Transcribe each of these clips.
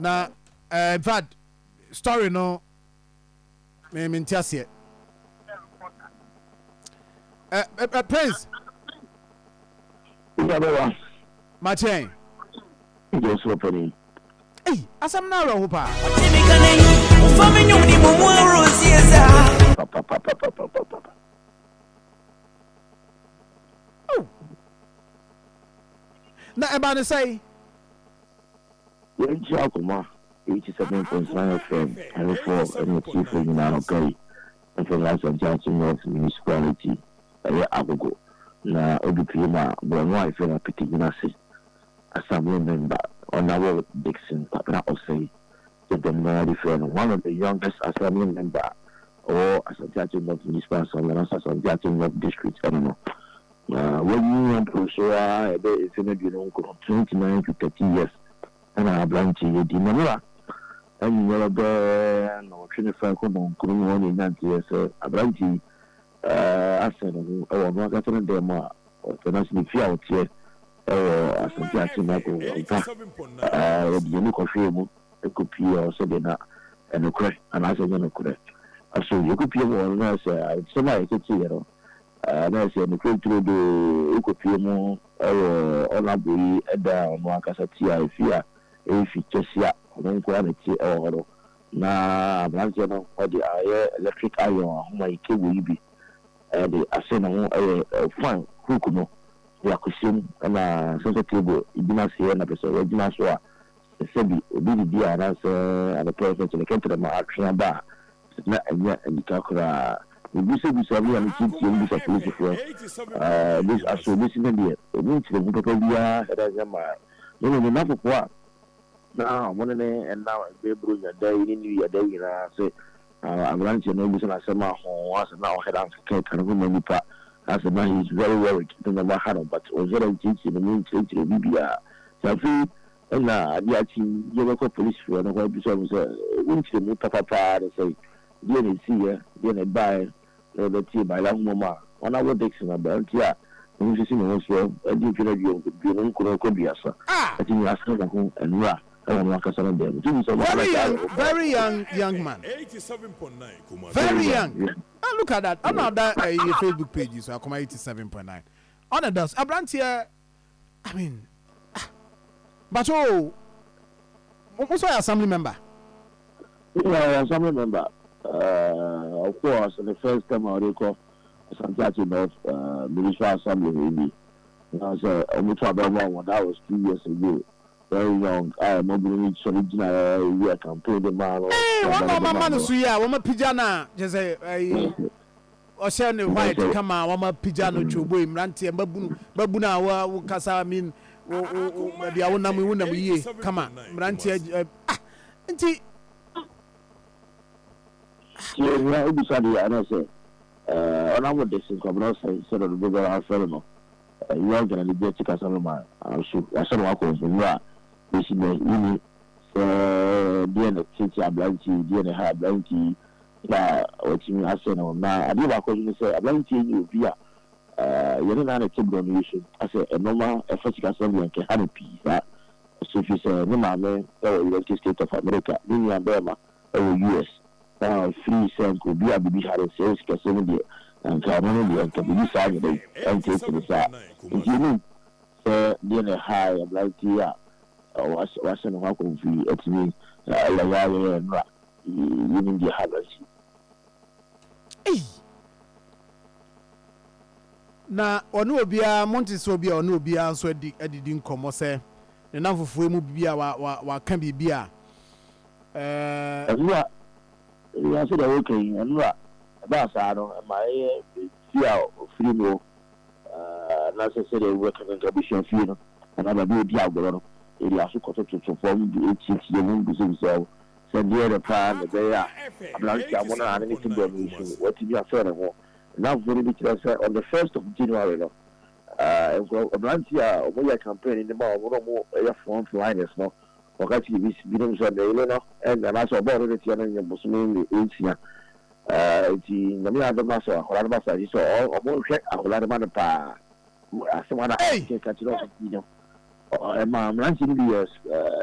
Na in fact, story no me mente aseɛ. Prince. Ìjọba. Makyɛn. Ìjọ sọ pẹ̀lú. Ei, asɛm no awerɛho paa. Papapapapapapa. Oh. Na ɛba ne sɛe? Yɛn kyi Akoma 87.9 FM ahwɛfoɔ ne atiefoɔ nyinaa, anɔpa yi mfiri Asante Akyem North Municipality, ɛyɛ Agogo na obi pie mu a borɔno a yɛfrɛ no Apete ase Assembly Member Honourable Dickson Kwabena Osei, sɛ dɛm na yɛde frɛ no, one of the youngest Assembly Member ɔwɔ Asante Akyem North Municipal Assembly anaasɛ Asante Akyem North District. Ɛno no na wanyi mporo so a ɛbɛ mfe no 29, 29 to 30 years, ɛna aberante yɛ di namora ɛnyɛ bɛɛ na ɔtwe ne fa kɔ nɔnkoro mu hɔ ne nyanteɛ sɛ aberante yi asɛ ne ho ɛwɔ ɔno ankasa ne dɛm a ɔtena se ne fie a ɔteɛ ɛwɔ Asante Akyem akɔ mpa. Yɛde yɛni kɔhwɛɛ mu ɛkɔpie ɔ sɛdeɛ na ɛnokorɛ anaasɛ ɛnyɛ nokorɛ aso yɛkɔpie mu wɔ no na sɛ asɛm a yɛteteeɛ no na sɛ nokorɛ nturo de wokɔpie mu ɛwɔ ɔnabo yi ɛda a ɔno ankasa te a ɛfie a ɛyɛ fi kyɛse a ɔno nko ara na te ɛwɔ hɔ no, na aberanteɛ no ɔde ayɛ electric iron ahoma yi, cable yi bi ɛde asɛ ne ho, ɛyɛ fan hook no de akɔhyɛ mu, ɛna center table gyina aseɛ na pɛ sɛ wɔgyina so a sɛbi obi didi a anaasɛ adepɛ sɛ kyerɛ kɛntɛnɛma atwe aba a na ɛnyɛ anika koraa. Ebisabisa bi a ne tietie mu bisa polisifoɔ ɛɛ aso ebesi ne deɛ ɔmu nkyerɛ mu papa biara ɛdɛ nyɛ maa ne ne nafofoɔ a na ɔmo ne ne ɛnam ɛbɛburo nyada yi ne new yada yi nyinaa sɛ aberanteɛ no ebisa n'asɛm a ho asɛ na ɔhɛ da nkeka ka ne ho ma nipa asɛ na he is very worried ne na ɔba no, but ɔhyɛ dɛ nkyerɛkyerɛ ne mu nkyerɛkyerɛ obi biara. Sɛ afei ɛna adeɛ akyi yɛbɛkɔ polisifoɔ no hɔ ebisa wɔn sɛ wonkyerɛ mu papapaa ne sɛ deɛ na esiiɛ, deɛ na ɛbaeɛ, na yɛbɛtie baayɛ ahoma mu a wɔn awɔ Dickson, aberante a ne ho sisi ne ho soɔ ɛde mfe no 29 kɔ 30, ɛti asene ne ho nwura ɛwɔ no ankasa no dɛm nti sɛ Very young, very young, young man, very young. Ah, look at that. I'm not that your Facebook page so Akoma 87.9 ɔna das aberanteɛ. I mean, ah, but oh, mo so yɛ assembly member? Yeah, assembly member. Of course, the first time I recall Asante Akyem North Municipal Assembly bi na sɛ ɔmo to abɛn mu, that was 2 years ago. Very young. A mɔbili ni sɔrɔ gyina yɛ campaign de maa no. Ee, wɔn na ɔma ma no so yi a wɔn apagya na kyerɛ sɛ ɛyi ɔhyɛ ne white kama a wɔn apagya no twobo yi, mmeranteɛ babunu babunu a wɔ kasa, I mean, wo wo wo baabi a wonam yi, wonam yie kama, mmeranteɛ ɛ ah, nti. Tie nea obisa deɛ ana sɛ ɔnam de si nkɔmɔ sɛ sɛ dɔdɔ bɛ afɛre no young na ne bi akyi kasa no ma nso wahyɛ no wakɔ nwura bɛsi nɛ yini sɛ deɛ na tete aberante yi, deɛ na ha aberante yi na watumi asɛ no. Na adeɛ baako nso ne sɛ aberante yi yɛ obi a yɛne naa ne te borɔ no yi so asɛ ɛnɔma ɛfa sikasɛm deɛ nkɛ ha no pii saa so, fi sɛ ne maame ɛwɔ United States of America, ne nua bɛrima ɛwɔ US, na firi sɛ nka obi a biribi ha no sɛ ɛwɔ sikasɛm deɛ nka ɔno no deɛ nka biribi saa nyɛ dɛ ɛntetene saa. Nti ɛnim sɛ deɛ na ɛha aberante yi a wahyɛ ne ho akɔmfo yi atumi ɛyɛ yɛ nnora yɛnim deɛ ha aberante yi. Na ɔne obiara monte sɛ obi a ɔne obiara nso adi adidi nkɔmmɔ sɛ ne nam fufuo mu bibi a wa wa waka biribi a ɛɛ. Ɛnura ɛyɛ sɛ deɛ wɔka yi, ɛnura ɛbaa saa no ɛma ɛyɛ fie a ofiri mu ɛɛ na sɛ sɛdeɛ wɔka no nka abusua fie no anaa baabi a odi agorɔ no, yɛde aso kɔtototo fam etietie mu bisabisa wo sɛ deɛ ne paa na ɛbɛyɛ a aberante a mo na ane ne ti bɔ no so watumi afɛ ne ho. Nnamfo no bi kyerɛ sɛ on the 1st of January no, nkurɔ aberante a wɔyɛ campaign ne ma wɔn na wɔyɛ front liners no, wɔka kyerɛ bi binom sɛ ne yere no ɛnya anaasɛ ɔbaa ɔno ne teɛ no nyɛ bosome ne 6, nti Nyame adom no sɛ akwadaa no ba sa sɛ ɔmo nhwɛ akwadaa no ma no paa. Asɛm ana keka kyerɛ ɔmo no, ɛma mmeranteɛ no bi yɛ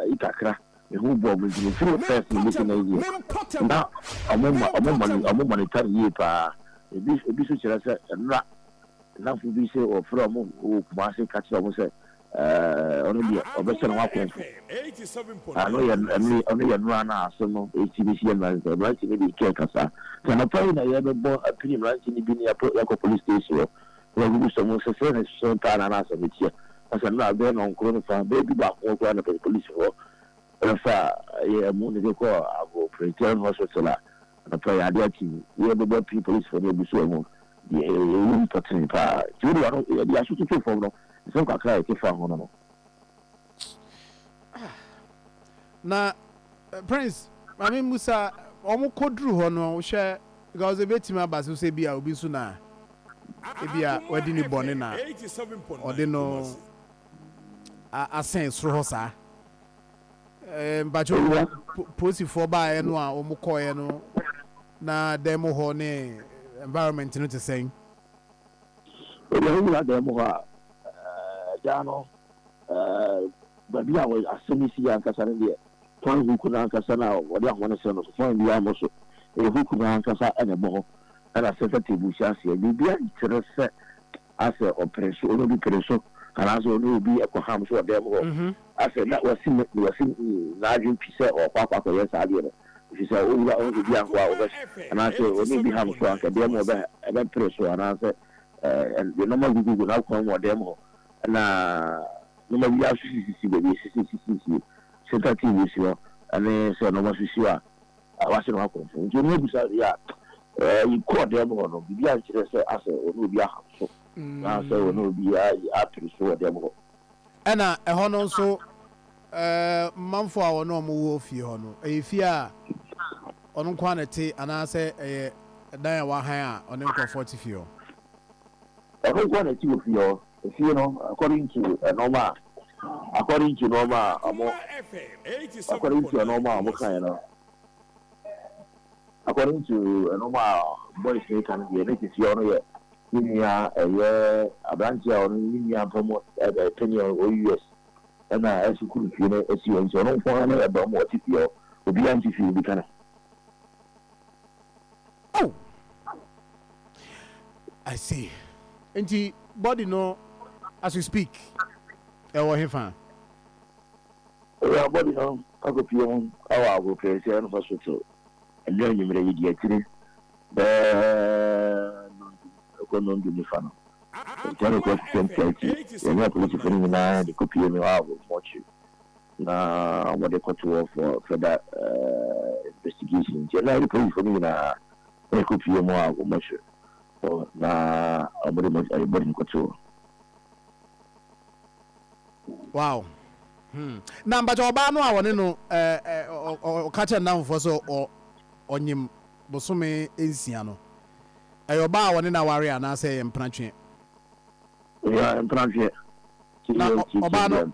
yi kakra. Mehu bɔɔl no nti mefiri first no bɛsi nnɛ yi deɛ na ɔmo ma ɔmo mɔni ɔmo monitor no yie paa. Ebi ebi nso kyerɛ sɛ nnora nnamfo bi sɛ wɔfrɛ ɔmo wɔ Kumasi ka kyerɛ ɔmo sɛ ɛɛ ɔno deɛ ɔbɛhyɛ ne ho akɔmfo. Ɛno yɛ ɛno ɔno yɛ nnora no a asɛm no esi besi yɛ nnora no mmeranteɛ no bi kɛɛ kasa. Nti anɔpa yi na yɛbɛbɔ apini mmeranteɛ no bi ne yɛakɔ yɛakɔ police station hɔ na yɛakɔbu sɛ ɔmo sɛ sɛ ne sɛ paa na na asɛm no teɛ. Na sɛ nnora bɛyɛ nɔnkoro no fa bɛyɛ du baako hɔ koraa na polisifoɔ bɛfa yɛ amu no de kɔɔ Ago Presbyterian Hospital a anɔpa yi ade akye yi yɛbɛbɔ apini polisifoɔ no abu so ɔmo deɛ ɛwɔ mu pɔtee paa. Nti wode w'ano yɛde aso toto fam no nsɛm kakra a yɛte faa ho no no. Na Prince, maame mmusa, wɔn kɔduru hɔ no, wohwɛ, because ebetumi aba so sɛ bi a obi nso na ebi a wadi ne bɔne na ɔde no asɛn soro hɔ saa. Eh, mpakyɛ polisifoɔ baeɛ no a wɔn kɔeɛ no, na dan mu hɔ ne environment no te sɛn? Ebi a wowura dan mu hɔ a, dan no baabi a asɛm yi si yɛ ankasa no deɛ, fan hook no ankasa no a wɔde ahoma no sɛn no so, fan biara mmɔ so. Ɛyɛ hook no ankasa na ɛbɔ hɔ, ɛna center table si aseɛ. Biribiara nkyerɛ sɛ asɛ ɔpere so, ɔne obi pere so, anaasɛ ɔne obi kɔham so wɔ dan mu hɔ. Asɛ na wasi wasi n'adwene pi sɛ ɔrekɔ akɔ akɔyɛ saa adeɛ no. Ɛfiri sɛ owura ɔne obi anko a ɔbɛ anaasɛ ɔne obi ham so a, anka dan mu ɔbɛ ɛbɛpere so anaasɛ ɛɛ nneɛma gugugu n'akwan mu wɔ dan mu hɔ. Ɛna nneɛma bi ara nso sisisisi baabi a ɛsisisisi center table si hɔ ɛne sɛ nneɛma nso si hɔ a wahyɛ ne ho akɔmfo. Nti ɔno abisa deɛ a ɛɛ kɔɔ dan mu hɔ no biribi ankyerɛ sɛ asɛ ɔne obi aham so anaasɛ ɔne obi apere so wɔ dan mu hɔ. Ɛna ɛhɔ no nso ɛɛ manfoɔ a wɔne wɔn wɔ fie hɔ no, ɛyɛ fie a ɔno nko ara na ɛte anaasɛ ɛyɛ dan a wahan a ɔne nkurɔfoɔ te fie hɔ? Ɔno nko ara na ɛte wɔ fie hɔ. Efie no according to nnoɔma a according to nnoɔma a ɔmo according to nnoɔma a ɔmo kaeɛ no according to nnoɔma a boys no ka no deɛ ne te fie hɔ no yɛ ne nua ɛyɛ aberanteɛ a ɔno ne nua mpa mu panyin a ɔwɔ US ɛna ɛsukuru fie no esi hɔ nti ɔno nko ara ne ɛdɔm ɔte fie hɔ obiara nte fie bi ka no. Oh! I see. Nti body no as we speak ɛwɔ hefa? Owura body no akɔpue mu wɔ Agoropɛɛsɛ no hospital ɛnnɛ anwummerɛ yi deɛ akyire bɛɛ nnɔndu ɛkɔ nnɔndu ne fa no. Nti ɛna ɛkɔ 10:30 yɛne apolisifoɔ no nyinaa de kɔpue mu wɔ mortuary na wɔde kɔto hɔ for further investigation. Nti ɛna yɛde polisifoɔ no nyinaa na ɛkɔpue mu a wɔmɔkyerɛ hɔ na wɔde bɔde no kɔto hɔ. Wow. Na mpakyɛ ɔbaa no a wɔne no ɔka kyerɛ nnamfoɔ sɛ ɔnyem bosome nsia no, ɛyɛ ɔbaa a wɔne no aware anaasɛ ɛyɛ mpenatweɛ? Yeah, mpenatweɛ. Na ɔbaa no,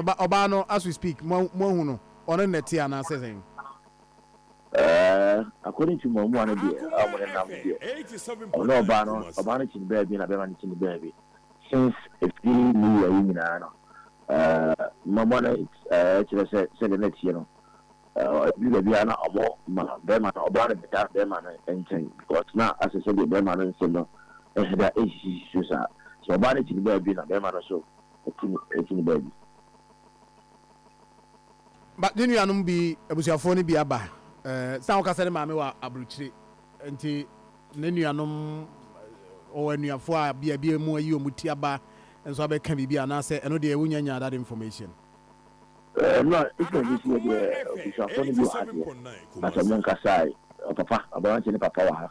ɔbaa no as we speak, mo ahu no, ɔne no na ɛte anaasɛ sɛn? Ɛɛ, according to Mamoa no deɛ, a wɔn nenam no deɛ, ɔne ɔbaa no, ɔbaa no kyi ne baabi na bɛrima no kyi ne baabi. Since efiri New Year yi nyinaa no, ɛɛ, Mamoa no ɛɛ kyerɛ sɛ sɛdeɛ na ɛteɛ no, ɛɛ, ebi baabi a na ɔmo ma bɛrima no, ɔbaa no bɛda bɛrima no nkyɛn because na asɛ sɛdeɛ bɛrima no nsɛm no ɛheda ɛnsisisi so saa. Sɛ ɔbaa no kyi ne baabi na bɛrima no nso ɛkyi ne baabi. But ne nuanom bi, abusuafoɔ no bi aba. Eh, san woka sɛ ne maame wɔ aburokyire, nti ne nuanom, ɔwɔ anuafoɔ a bia bi mu ayi wɔn ti aba nso abɛka biribi anaasɛ ɛno deɛ wonya nyaa that information? Eh, no, ɛsɛ bi si deɛ abusuafoɔ no bi wɔ ha deɛ, na sɛ mo nkasae, ɔpapa, aberanteɛ ne papa wɔ ha,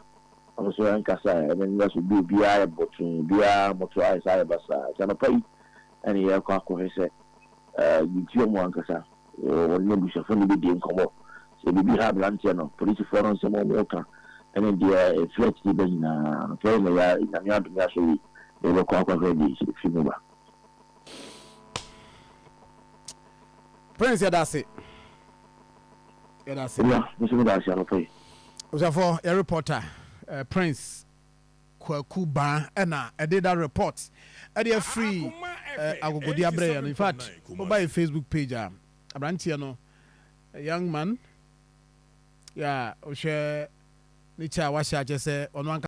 ɔno nso nkasae, ɛne no so bi obiara yɛ bɔtoo, obiara moto ayɛ saa ayɛ basaa, nti anɔpa yi ɛne yɛrekɔ akɔhwɛ sɛ yɛtua mu ankasa, wɔne abusuafoɔ no bɛdi nkɔmmɔ. Sɛ biribi ha aberanteɛ no, polisifoɔ no nsɛm a wɔka ne deɛ ɛfiri akyiri ba nyinaa, anɔpa yi na yɛ Nyame adom yɛ asɔre yi na yɛbɛkɔ akɔhwɛ deɛ ɛfiri mu ba. Prince, yɛda ase. Yɛda ase. Owura, me nso meda ase anɔpa yi. Abusuafoɔ, yɛ reporter Prince Kwaku Baa ɛna ɛde that report ɛde afiri Agogodi abrɛ yɛn no. In fact, woba yɛ Facebook page a, aberanteɛ no. A young man. Yeah, wohwɛ ne kyɛ a wahyɛ akyɛ sɛ ɔno anka